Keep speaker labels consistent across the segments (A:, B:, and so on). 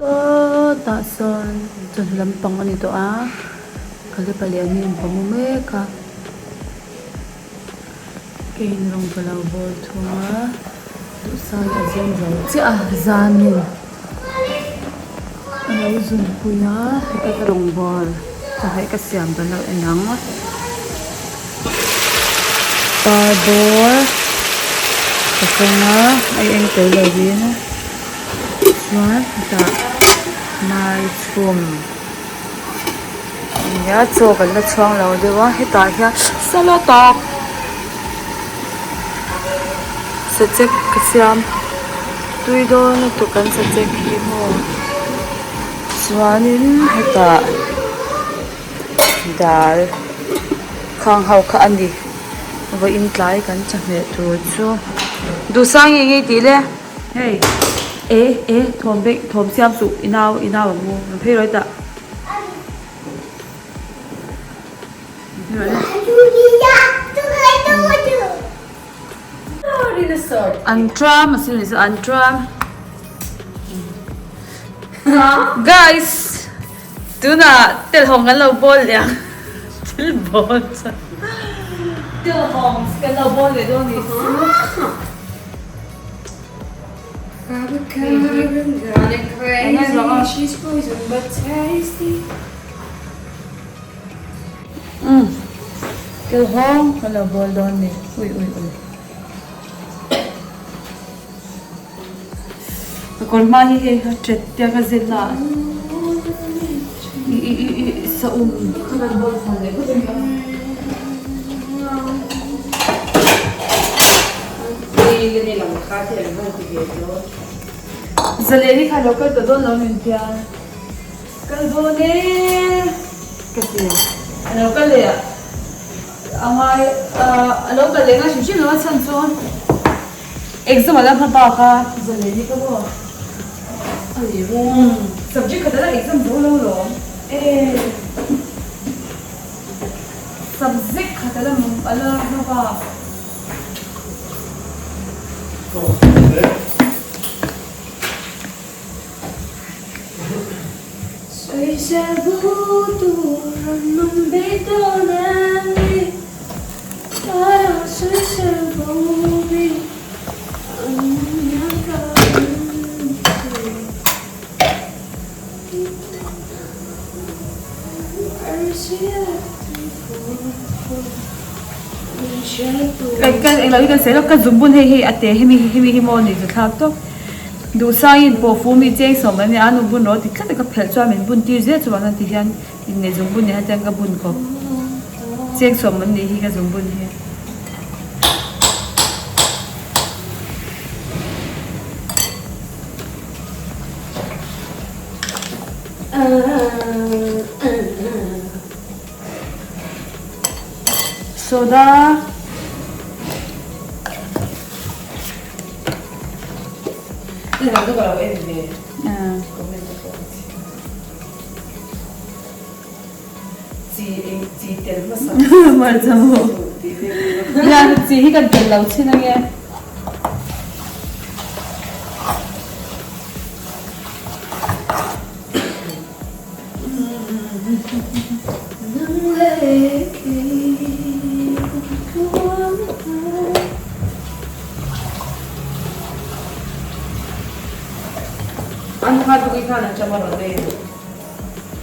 A: Sawtah sawn chawhnu lampang a ni tawh a Kalepa leh an in pawm mek a keiin rawng ka lo bawl thung a duhsang a zun zo chiah a zanin a lo zun pui a heta ka rawng bawl chawhmeh ka siam ka lo en ang par bawr ka kawng a a eng tel lovin. Chuan hetah maichhum nia chaw kan la chhuang lo deuh a hetah hian salad sachek ka siam tui dawn lutuk kan sachek hi maw chuanin hetah dal khang ho kha a ni vawiin tlai kan chawhmeh tur chu duhsang nge nge tih le. Hei e e thawm bek thawm siam suh i nau i nau ang u rawn phei rawih tah an tram a sin ni chu an tram guys tunah telhawng kan lo bawl leh ang thil bawl chu telhawng kan lo bawl leh dawn ni chu. Telhawng kan lo bawl dawn ni ui ui ui ka kawr hma hi hei a ṭet tia ka zet na ah i i i i saum kha kan bawl khawn leh vek a nia. Zaleni kha lo kal tawh dawn lo min tia kal dawn e ka ti a lo kal leh a ngai a lo kal leh ngai hrim hrim lo a chhan chu exam a la hma bak a Zaleni ka maw subject khat a la exam zo lo lawm e. Subject khat a la a la hma bak. Englo hi kan sawi lawk ka zungbun hei hei a te hemi hi hemi hi maw ni chu thlak tawp duhsangin pawh fu mi cheng sawm an nia a nu bun rawh ti tlat a ka phelh chuan min bun tir zel chuan a ti hian inneih zungbun nen hian ka bun khawp cheng sawm an nih hi ka zungbun hi. Soda. Chi hi kan tel lo chin ange.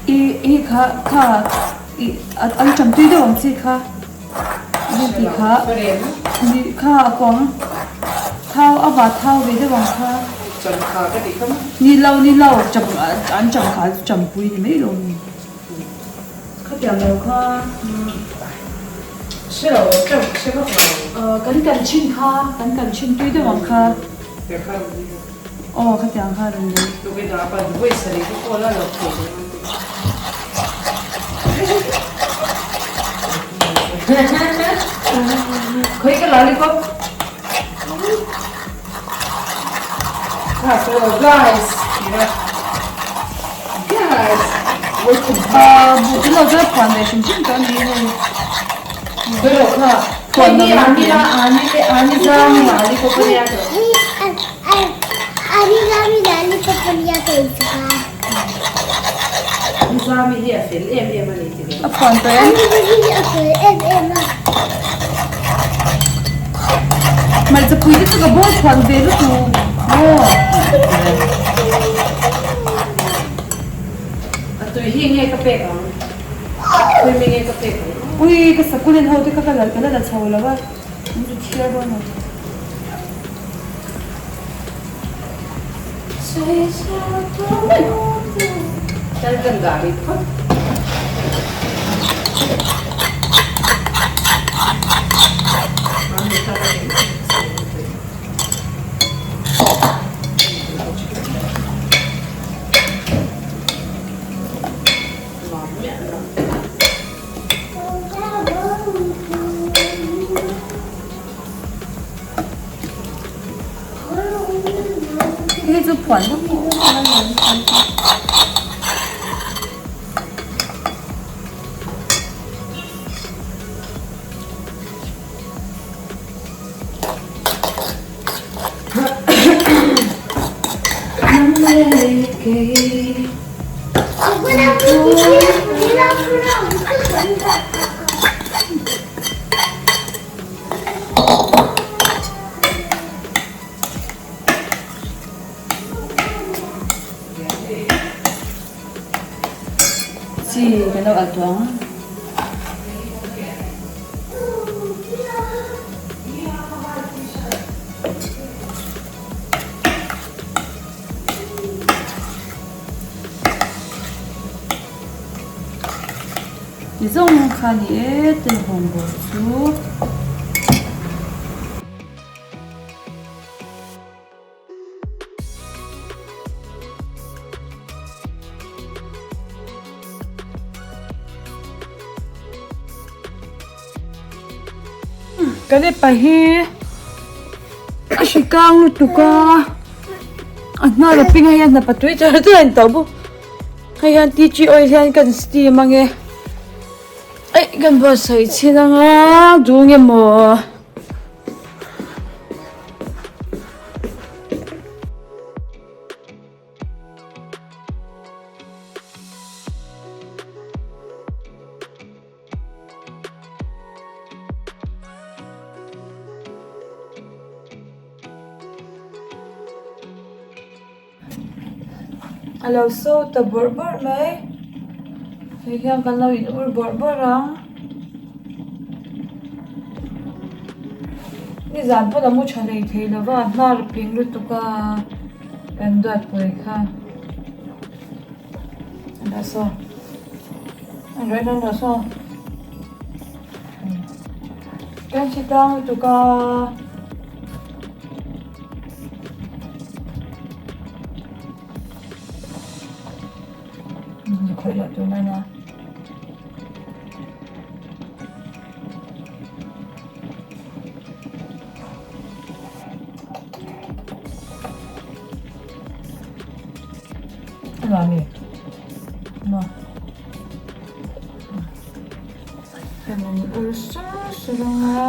A: I i kha kha i an ṭam tui deuh ang chi kha hei tih kha ni kha a kawng thau a va thau ve deuh ang kha ni lo ni lo ṭam an ṭam kha chu ṭam pui ni mai lo ni khatiang lo kha kan kan chhin kha kan kan chhin tui deuh ang kha. Aw khatiang kha rawn lei. Khawi ka lollipop. Guys. Bu chu lo chuan phuan ve hrim hrim tawh a ni hei. Phuan lo lam
B: Zami hi a fel em em a ni ti ve.
A: A phuan tawh em?
C: Zami hi a fel em em a.
A: Hmarcha pui te chu ka bawl phuan ve lutuk maw?
B: A tui hi nge ka pek ang? Tui mi nge ka pek ang?
A: Ui ka sakulen ho te kha ka la ka la la chho lo a, min chu thiar dawn lo. Hei chu phuan vak pawh a ni lo ang. Chi kan lo alh tawh ang. Ti zawng kha ni e telhawng bawr chu. Kan epa hi a hri kang lutuk a a hnar a ping a hian hnapa tui char char a in tauh bawk. Hei hian tea tree oil hian kan steam ange aih kan buatsaih chhin anga duh nge maw. A lo so ta bawrh bawrh mai hei hian kan lo in ur bawrh bawrh ang nizan pawn a mu tha hlei thei lo va a hnar a ping lutuk a kan duat pui kha a dah saw a rawih dawn rawh saw kan hre tlang lutuk a. Khawih loh tur mai na. Rami. Ma. Kan ur sur sur anga.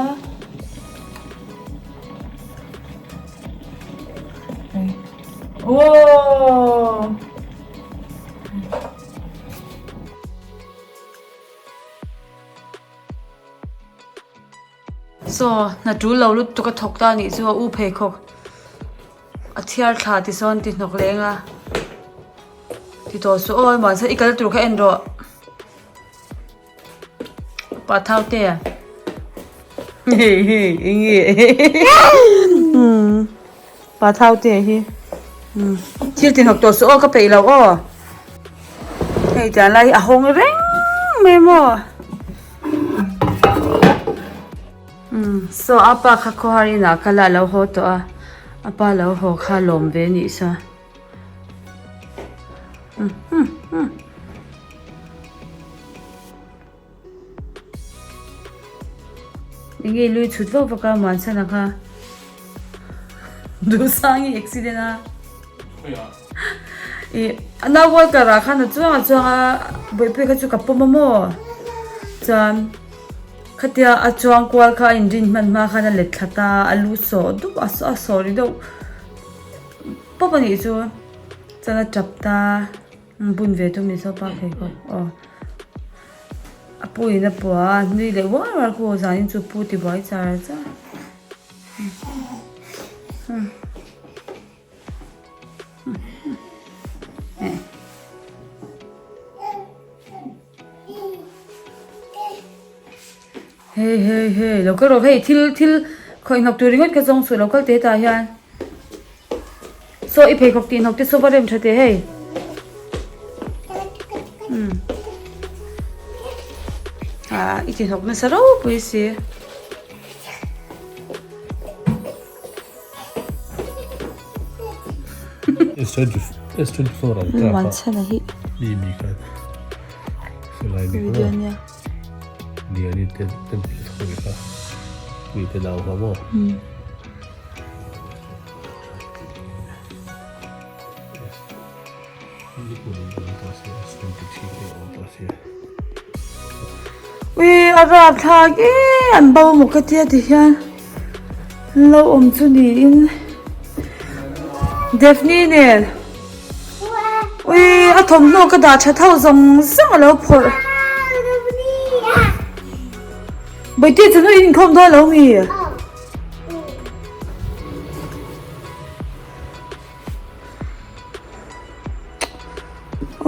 A: Aww. Saw hna tul lo lutuk a thawk ta anih chu a u pheikhawk a thiar thla ti sawn ti hnawk leng a ti tawh suh aw mahse i kal tur kha en rawh. Pa thau te a hei hei enge pa thau te hi thil ti hnawk tawh suh aw ka peih lo aw hei tiang lai hi a hawng reng mai maw saw a pa kha khawhar inah kal a lo haw tawh a a pa lo haw kha lawm ve anih saw. Enge lui chhut vak vak a Muansana kha Duhsangi accident a ih a nau worker ah khan a chuang a chuang a bawihpui kha chu ka pawm a maw chuan khatia a chuang kual kha a inrin hman hma khan a let thla ta a lu sawh dup a sawh ri deuh. Pawp a nih chu chuan a tap ta. Bun ve tum ni saw pa pheikhawk aw a pu in a pua a nui leh uar uar khu zanin chu pu ti buai char char. Hei hei hei lo kal rawh hei thil thil khawih hnawk tur ringawt ka zawng suh lo kal teh tah hian saw i pheikhawk tih hnawk te saw va rem tha teh hei umm ah i ti hnawk nasa ropui si. Muanchhana hi video ania Ui a rapthlak e an bo maw ka tia ti hian an lo awm chu niin Daphne nen ui a thawmhnaw ka dah tha tho zawng zawng a lo phawrh Bawihte chu nu inkhawm dawn lo mi?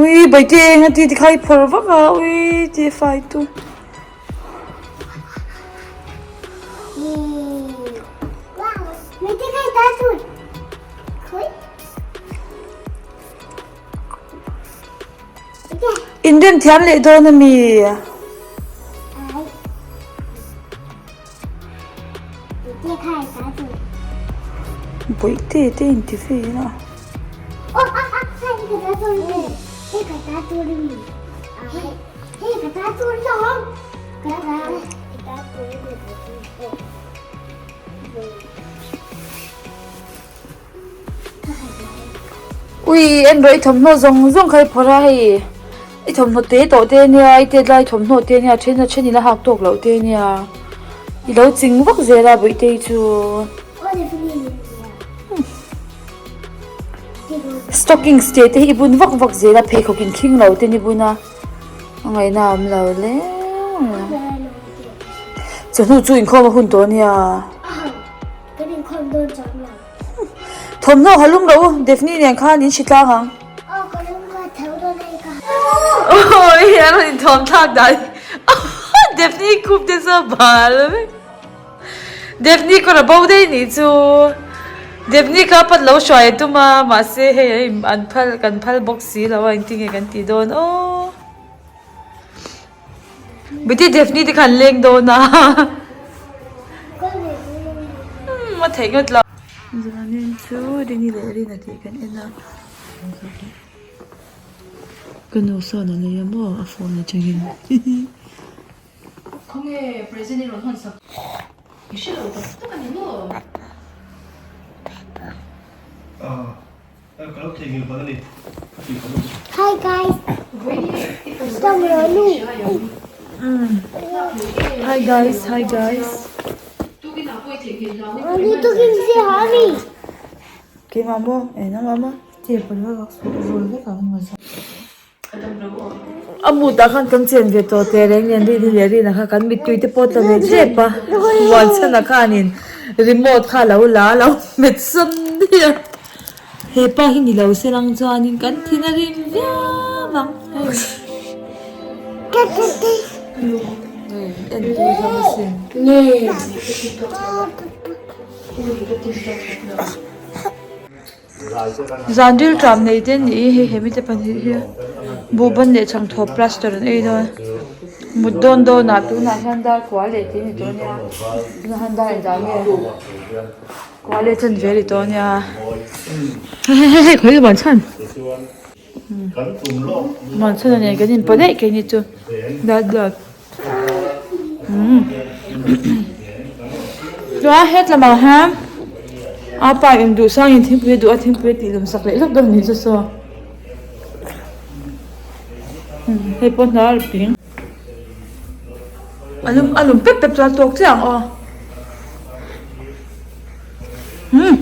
A: Ui baite eng a ti ti kha i phawrh vak a ui ti fai tu. Inrem thiam leh dawn a mi? Bawihte te in ti vel a. Ui en rawh i thawmhnaw zawng zawng kha i phawrh a hei i thawmhnaw te tawh te ania i tet lai thawmhnaw te ania then a then ila hak tawk loh te ania i lo ching vak zel a bawihte chu stockings te te hi i bun vak vak zel a pheikhawk in khing lo ten i bun a a ngaihna a awm lo hle chawhnu chu inkhawm a hun tawh ania.
C: Kan inkhawm dawn chang lo.
A: Thawmhnaw ha lum loh u, Daphne nen khan in hri tlang ang.
C: Aw ka lum ka tho dawn a ka.
A: Awi a rawn inthawm thlak dan Daphne khup te chu a bal vek. Daphne kawr a bo daih nih chu. Daphne kha pat lo hruai a tum a mahse hei an phal kan phal bawk si lo a engtin nge kan tih dawn aw. Bawihte Daphne te kha an leng dawn a umm a theih ngawt lo. Zanin chu Rini leh Rina tih kan en a ka nu sawn a nei a maw a phone atangin hihi.
B: Khawnge present i rawn hawn sak i hre lo tak tak a ni maw?
C: Hi guys.
A: Hi guys, hi guys. Keimah maw? Eh nangmah maw? A mut ah khan kan chen ve tawh teh reng nen rin leh rin ah khan kan mittui te pawh tla ve tep a huan chhan ah khanin remote kha a lo la a lo hmet sawn daih a hepa hi ni lo se lang chuanin kan thin a rim viau ang hei entir hlawm asin. Zan ril tlam nei te ni hi hei hemi te pahnih hi buhban leh chhangthawp plaster an ei dawn mut dawn dawn ah tunah hian dar kua leh tih a ni tawh ania tunah hian dar engzah nge kua leh chanve a ni tawh ania hei hei hei khawi ban chhan ban chhan a nen kan inpawh daih keini chu dat dat Chuan hetlamah hian a pa in duhsang in thingpui a duh a thingpui a tih lawm sak leh lawk dawn a nih chu saw hei pawh hnar a ping a lum a lum pep pep chuan a tawk chiah ang aw umm.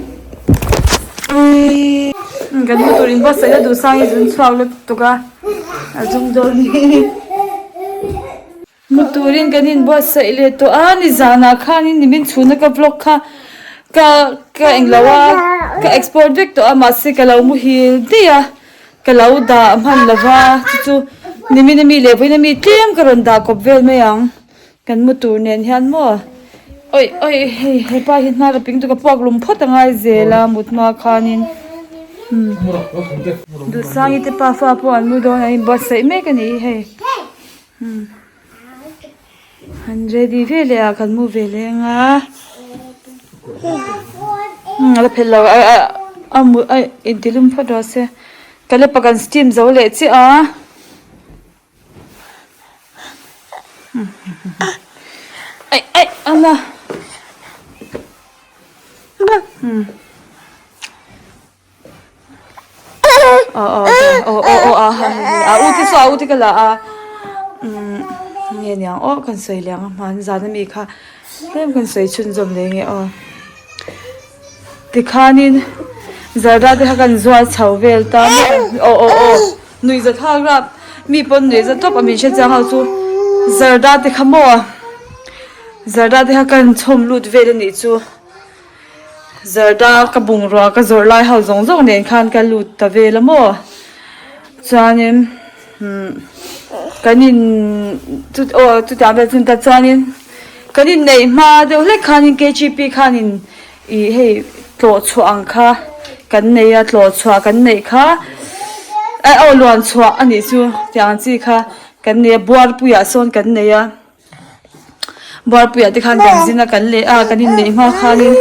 A: Kan hmu tur in buatsaih na duh sang hi zun chhuak lutuk a, a zum dawn hi. Hmu turin kan in buatsaih leh tawh a, nizanah khanin nimin chhuna ka vlog kha ka ka englo a, ka export vek tawh a mahse ka lo muhil daih a, ka lo dah hman lo va chu chu nimin ami leh vawiin ami tlem ka rawn dah kawp vel mai ang. Kan mu tur nen hian maw awi awi hei hepa hi hnar a ping tuk a puak lum phawt a ngai zel a mut hma khanin umm Duhsangi te pafa pawh an mu dawn an inbuatsaih mek a nih hi hei umm an ready ve leh a kan mu ve leh ang a umm a la phelh lo a a mu a inti lum phawt rawh se ka lepa kan steam zo leh chiah a. Ai ai ana aw aw aw aw aw a a u te saw a u te ka la a umm nge niang aw kan sawi leh ang a hman zan ami kha tlem kan sawi chhunzawm leh nge aw. Tikhanin Zarda te kha kan zual chho vel ta maw aw aw aw nuihza thlak rap mi pawn nuihza tawp a min hre chiang ho chu Zarda te kha maw Zarda te kha kan chhawm lut vel a nih chu Zarda ka bungrua ka zawrh lai ho zawng zawng nen khan ka lut ta vel a maw chuanin umm kan in chu aw chutiang vel chu ni ta chuanin. Kan inneih hma deuh hlek khanin KGP khanin ih hei tlawh chhuah ang kha kan nei a, tlawh chhuah kan neih kha eh aw luan chhuah a nih chu tiang ang chi kha kan nei a, Buarpuiah sawn kan nei a, Buarpuiah te khan kan zin a kan leh a kan inneih hma khanin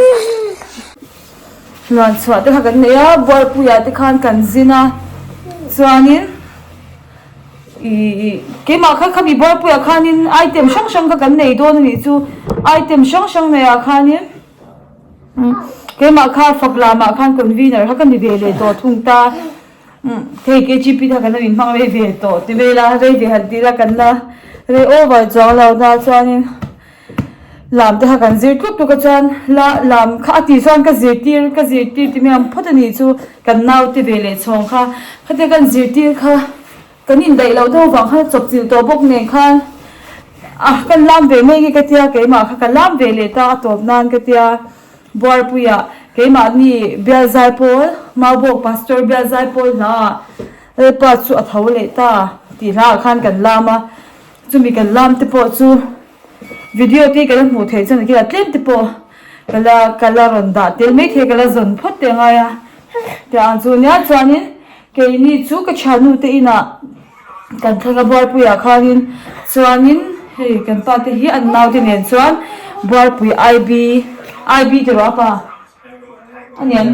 A: luan chhuah te kha kan nei a, Buarpuiah te khan kan zin a chuanin. Ih keimah kha khami bualpuiah khanin item hrang hrang kha kan nei dawn a nih chu item hrang hrang neiah khanin keimah kha fak lamah khan convener kha ka ni ve leh tawh thung ta hei K_G_P kha kan lo inhmang rei ve tawh ti vel a rei ve han tih ila kan la rei over chuang lo na chuanin. Lam te kha kan zir tluk tluk a chuan la lam kha a tih chuan ka zirtir ka zirtir ti mai ang phawt a nih chu kan naute ve leh chhawng kha khatia kan zirtir kha kan indaih loh deuh vang khan chawp chilh tawh bawk nen khan ah kan lam ve mai nge ka tia keimah kha ka lam ve leh ta a tawp nan ka tia Buarpuiah keimahni bialzai pawl Maubawk Pastor bialzai pawl hla ah Lalpa chu a tho leh ta tih hla ah khan kan lam a chumi kan lam te pawh chu. Video te ka la hmuh theih chuan kila tlem te pawh ka la ka la rawn dah tel mai thei ka la zawn phawt teh ngai a tih ang chu nia chuanin keini chu ka thiannu te inah kan thleng a buarpuiah khanin chuanin hei kan pa te hi an naute nen chuan buarpui I_B I_B ti rawh a pa. A nian.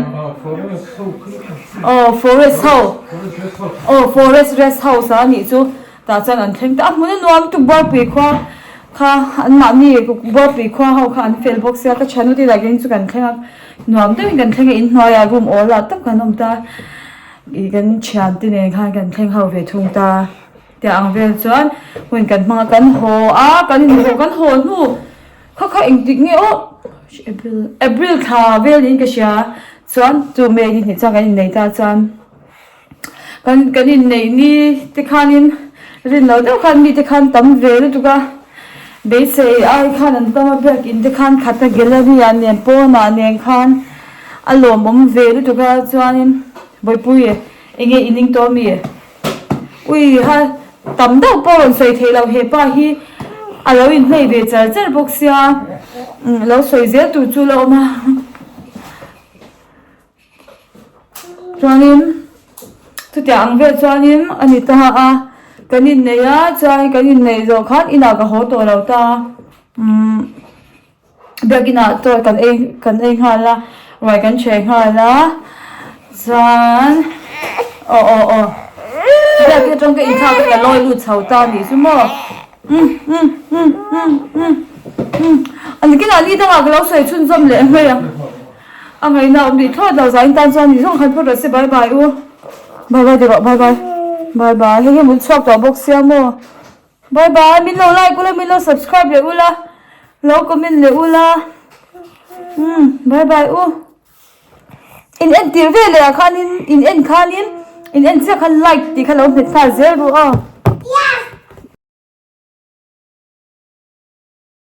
A: Aw forest ho. Aw forest rest house a nih chu tah chuan an thleng ta a hmun a nuam lutuk Buarpui khua kha an mahni Buarpui khua ho kha an fel bawk sia ka thiannu te lah hian chu kan thleng a nuam deuhin kan thleng a inhnuaiah room awl lah tak kan awm ta ih kan thiante nen khan kan thleng ho ve thung ta tiang ang vel chuan hun kan hmang a kan haw a kan inhaw kan haw hnu. Kha kha engtik nge aw April April thla vel niin ka hria chuan chu May ni hnih chuan kan innei ta chuan kan kan inneih ni te khanin rin lo deuh khan mite khan tam ve lutuk a beisei ai khan an tam a biakin te khan khat a gallery ah nen pawnah nen khan a lawmawm ve lutuk a chuanin Bawihpuii enge i ning tawh ami? Ui ha tam deuh pawh rawn sawi theih loh hepa hi a lo inhmei ve char char bawk sia umm lo sawi zel tur chu la awm a chuanin chutiang ang vel chuanin a ni ta a kan inneih a chuan kan inneih zawh khan inah ka haw tawh lo ta umm. Biakin ah chaw kan ei kan ei nghal a ruai kan hreh nghal a chuan aw aw aw biakin atang ka inthlak a ka lawi lut chho ta a nih chu maw umm umm umm umm umm umm a nikinah ni dangah ka lo sawi chhunzawm leh mai ang a ngaihna a awm rih thlawt lo zain tan chuan ni zawng khan phawt rawh se bye bye u bye bye ti rawh bye bye bye bye hei hi mun chhuak tawh bawk sia maw. Bye bye min lo like ula min lo subscribe leh ula lo comment leh ula umm bye bye u. In entir ve leh ah khanin in en khanin in en chiah khan like tih kha lo hmet nghal zel ru aw.